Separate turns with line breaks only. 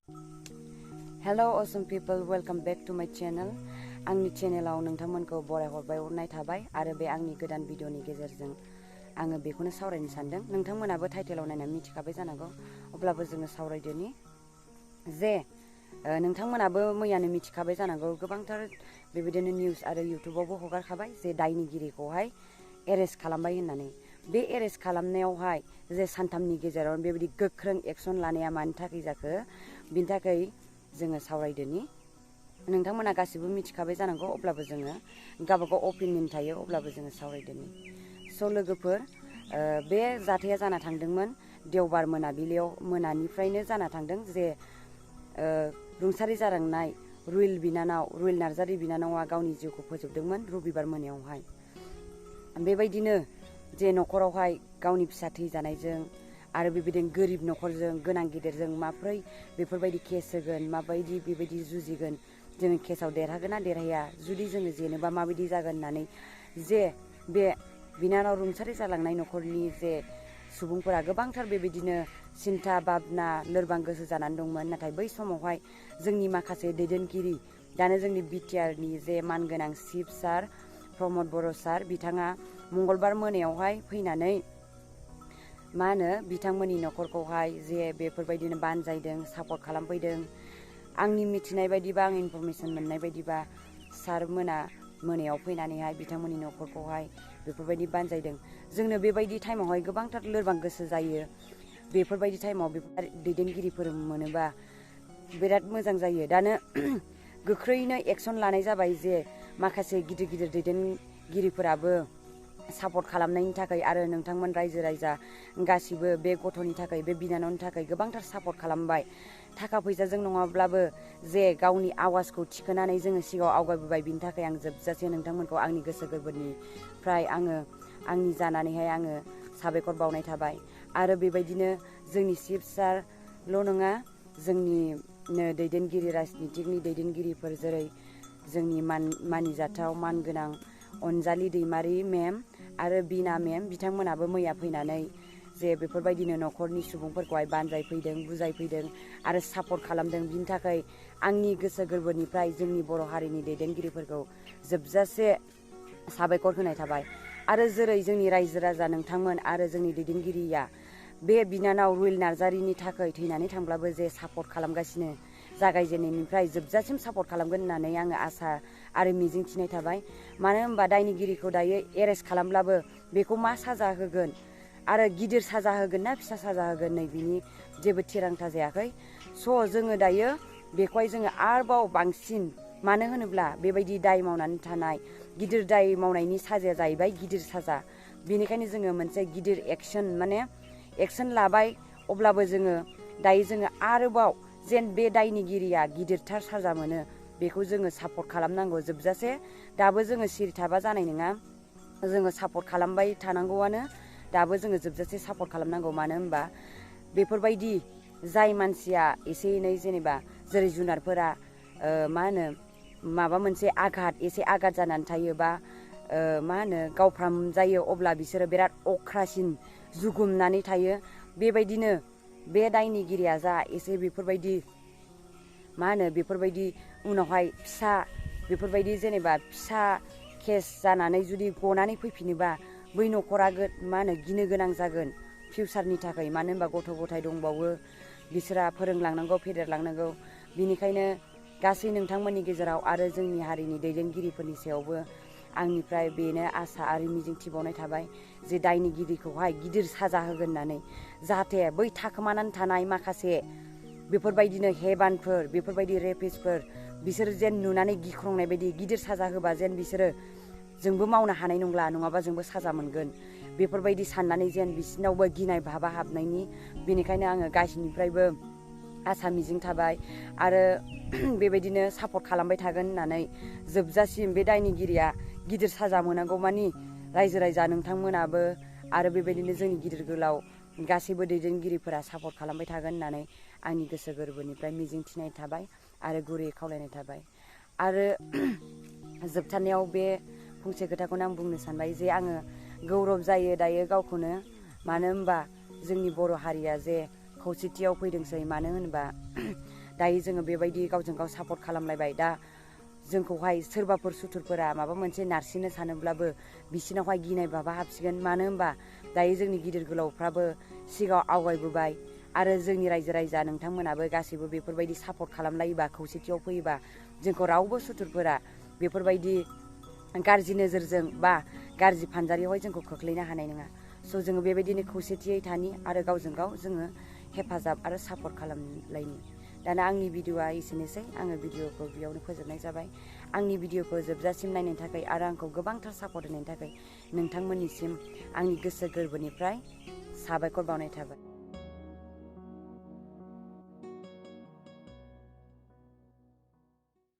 Hello awesome people, welcome back to my channel. आंनि चेनेलाव नोंथांमोनखौ बरायहरबाय अननाय थाबाय आरो बे आंनि गोदान भिडिअनि गेजेरजों आङो बेखौनो सावरायनो सानदों। नोंथांमोनाबो टाइटेलाव नायनानै मिथिखाबाय जानांगौ, अब्लाबो जोङो सावरायदोनि जे नोंथांमोनाबो मैयानो मिथिखाबाय जानांगौ, गोबांथार बेबायदिनो निउस आरो इउटुबावबो हगारखाबाय जे दायनिगिरिखौहाय एरेस्ट खालामबाय होननानै। बे एरेस्ट खालामनायावहाय जे सानथामनि गेजेराव बेबायदि गोख्रों एक्सन लानाया मानि थाखाय जाखो, बिनि थाखाय जोङो सावरायदोनि। नोंथांमोना गासिबो मिथिखाबाय जानांगौ, अब्लाबो जोङो गावबागाव अपिनियन थायो, अब्लाबो जोङो सावरायदोनि। स' लोगोफोर, बे जाथाया जाना थांदोंमोन देवबार मोनानिफ्रायनो जाना थांदों जे रुंसारि जालांनाय रुयेल नार्जारि बिनानावा गावनि जिउखौ फोजोबदोंमोन रबिबार मोनायावहाय। बेबायदिनो जे न'खरावहाय गावनि फिसा थैजानायजों आरो बेबायदिनो गोरिब न'खरजों गोनां गिदिरजों माब्रै बेफोरबायदि केस होगोन, माबायदि बेबायदि जुजिगोन, जोङो केसाव देरहागोन ना देरहाया, जुदि जोङो जेनोबा माबायदि जागोन होननानै जे बे बिनानाव रुंसारि जालांनाय न'खरनि जे सुबुंफोरा गोबांथार बेबायदिनो सिन्था भाबना लोरबां गोसो जानानै दंमोन। नाथाय बै समावहाय जोंनि माखासे दैदेनगिरि, दानो जोंनि बिटिआरनि जे मानगोनां चिफ सार प्रमद बर' सार, बिथाङा मंगलबार मोनायावहाय फैनानै बिथांमोननि न'खरखौहाय जे बेफोरबायदिनो बानजायदों, सापर्ट खालामफैदों। आंनि मिथिनाय बायदिबा, आं इनफरमेसन मोननाय बायदिबा सार मोनायाव फैनानैहाय बिथांमोननि न'खरखौहाय बेफोरबायदि बानजायदों। जोंनो बेबायदि टाइमावहाय गोबांथार लोरबां गोसो जायो। बेफोरबायदि टाइमाव बेफोर दैदेनगिरिफोर मोनोबा बिराद मोजां जायो। दानो गोख्रैनो एक्सन लानाय जाबाय जे माखासे गिदिर गिदिर दैदेनगिरिफोराबो सापर्ट खालामनायनि थाखाय आरो नोंथांमोन रायजो राजा गासिबो बे गथ'नि थाखाय, बे बिनानावनि थाखाय गोबांथार सापर्ट खालामबाय। थाखा फैसाजों नङाब्लाबो जे गावनि आवाजखौ थिखोनानै जोङो सिगाङाव आवगायबोबाय, बिनि थाखाय आं जोबजासे नोंथांमोनखौ आंनि गोसो गोरबोनिफ्राय आंनि जानानैहाय आङो साबायखर बावनाय थाबाय। आरो बेबायदिनो जोंनि चिफ सारल' नङा, जोंनि दैदेनगिरि राजनितिकनि दैदेनगिरिफोर जेरै जोंनि मानिजाथाव मानगोनां अनजालि दैमारि मेम आरो बिना मेम, बिथांमोनाबो मैया फैनानै जे बेफोरबायदिनो न'खरनि सुबुंफोरखौहाय बानजायफैदों, बुजायफैदों आरो सापर्ट खालामदों। बिनि थाखाय आंनि गोसो गोरबोनिफ्राय जोंनि बर' हारिनि दैदेनगिरिफोरखौ जोबजासे साबायखर होनाय थाबाय। आरो जेरै जोंनि रायजो राजा नोंथांमोन आरो जोंनि दैदेनगिरिया बे बिनानाव रुयेल नार्जारिनि थाखाय थैनानै थांब्लाबो जे सापर्ट खालामगासिनो, जागायजेननायनिफ्राय जोबजासिम सापर्ट खालामगोन होननानै आङो आसा आरो मिजिंथिनाय थाबाय। मानो होनबा दायनिगिरिखौ दायो एरेस्ट खालामब्लाबो बेखौ मा साजा होगोन आरो गिदिर साजा होगोन ना फिसा साजा होगोन, नै बिनि जेबो थिरांथा जायाखै। स' जोङो दायो बेखौहाय जोङो आरोबाव बांसिन, मानो होनोब्ला बेबायदि दाय मावनानै थानाय, गिदिर दाय मावनायनि साजाया जाहैबाय गिदिर साजा। बेनिखायनो जोङो मोनसे गिदिर एक्सन लाबाय। अब्लाबो दायो जोङो आरोबाव जेन बे दायनिगिरिया गिदिरथार साजा मोनो, बेखौ जोङो सापर्ट खालामनांगौ जोबजासे। दाबो जोङो सिरि थाबा जानाय नङा, जोङो सापर्ट खालामबाय थानांगौआनो। दाबो जोङो जोबजासे सापर्ट खालामनांगौ। मानो होनबा बेफोरबायदि जाय मानसिया एसे एनै जेनेबा जेरै जुनारफोरा माबा मोनसे एसे आघात जानानै थायो बा गावफ्रामजायो, अब्ला बिसोरो बिराद अख्रासिन जुगुमनानै थायो। बेबायदिनो बे दायनिगिरिया जा एसे बेफोरबायदि बेफोरबायदि उनावहाय बेफोरबायदि जेनेबा फिसा केस जानानै जुदि गनानै फैफिनोबा बै न'खरा गिनो गोनां जागोन फिउचारनि थाखाय। मानो होनबा गथ' गथाय दंबावो, बिसोरा फोरोंलांनांगौ, फेदेरलांनांगौ। बिनिखायनो गासै नोंथांमोननि गेजेराव आरो जोंनि हारिनि दैदेनगिरिफोरनि सायावबो आंनिफ्राय बेनो आसा आरो मिजिंथिबावनाय थाबाय जे दायनिगिरिखौहाय गिदिर साजा होगोन होननानै, जाहाथे बै थाखोमानानै थानाय माखासे बेफोरबायदिनो हेबानफोर, बेफोरबायदि रेपिस्टफोर, बिसोर जेन नुनानै गिख्रंनाय बायदि गिदिर साजा होबा जेन बिसोरो जोंबो मावनो हानाय नंला, नङाबा जोंबो साजा मोनगोन, बेफोरबायदि साननानै जेन बिसिनावबो गिनाय भाबा हाबनायनि। बेनिखायनो आङो गासैनिफ्रायबो आसा मिजिं थाबाय आरो बेबायदिनो सापर्ट खालामबाय थागोन होननानै। जोबजासिम बे दायनिगिरिया गिदिर साजा मोनांगौ मानि रायजो राजा नोंथांमोनाबो आरो बेबायदिनो जोंनि गिदिर गोलाव गासैबो दैदेनगिरिफोरा सापर्ट खालामबाय थागोन होननानै आंनि गोसो गोरबोनिफ्राय मिजिंथिनाय थाबाय आरो गुरैयै खावलायनाय थाबाय। आरो जोबथारनायाव बे फंसे खोथाखौनो आं बुंनो सानबाय जे आङो गौरब जायो दायो गावखौनो। मानो होनबा जोंनि बर' हारिया जे खौसेथियाव फैदोंसै। मानो होनबा दायो जोङो बेबायदि गावजों गाव सापर्ट खालामलायबाय। दा जोंखौहाय सोरबाफोर सुथुरफोरा माबा मोनसे नारसिननो सानोब्लाबो बिसिनावहाय गिनाय माबा हाबसिगोन। मानो होनबा दायो जोंनि गिदिर गोलावफ्राबो सिगाङाव आवगायबोबाय आरो जोंनि रायजो राजा नोंथांमोनाबो गासैबो बेफोरबायदि सापर्ट खालामलायोबा खौसेथियाव फैयोबा जोंखौ रावबो सुथुरफोरा बेफोरबायदि गाज्रि नोजोरजों बा गाज्रि फानजारियावहाय जोंखौ खोख्लैनो हानाय नङा। स' जोङो बेबायदिनो खौसेथियै थानि आरो गावजों गाव जोङो हेफाजाब आरो सापर्ट खालामलायनि। दाना आंनि भिडिअ'आ एसेनोसै। आङो भिडिअ'खौ बेयावनो फोजोबनाय जाबाय। आंनि भिडिअ'खौ जोबजासिम नायनायनि थाखाय आरो आंखौ गोबांथार सापर्ट होनायनि थाखाय नोंथांमोननिसिम आंनि गोसो गोरबोनिफ्राय साबायखर बावनाय थाबाय।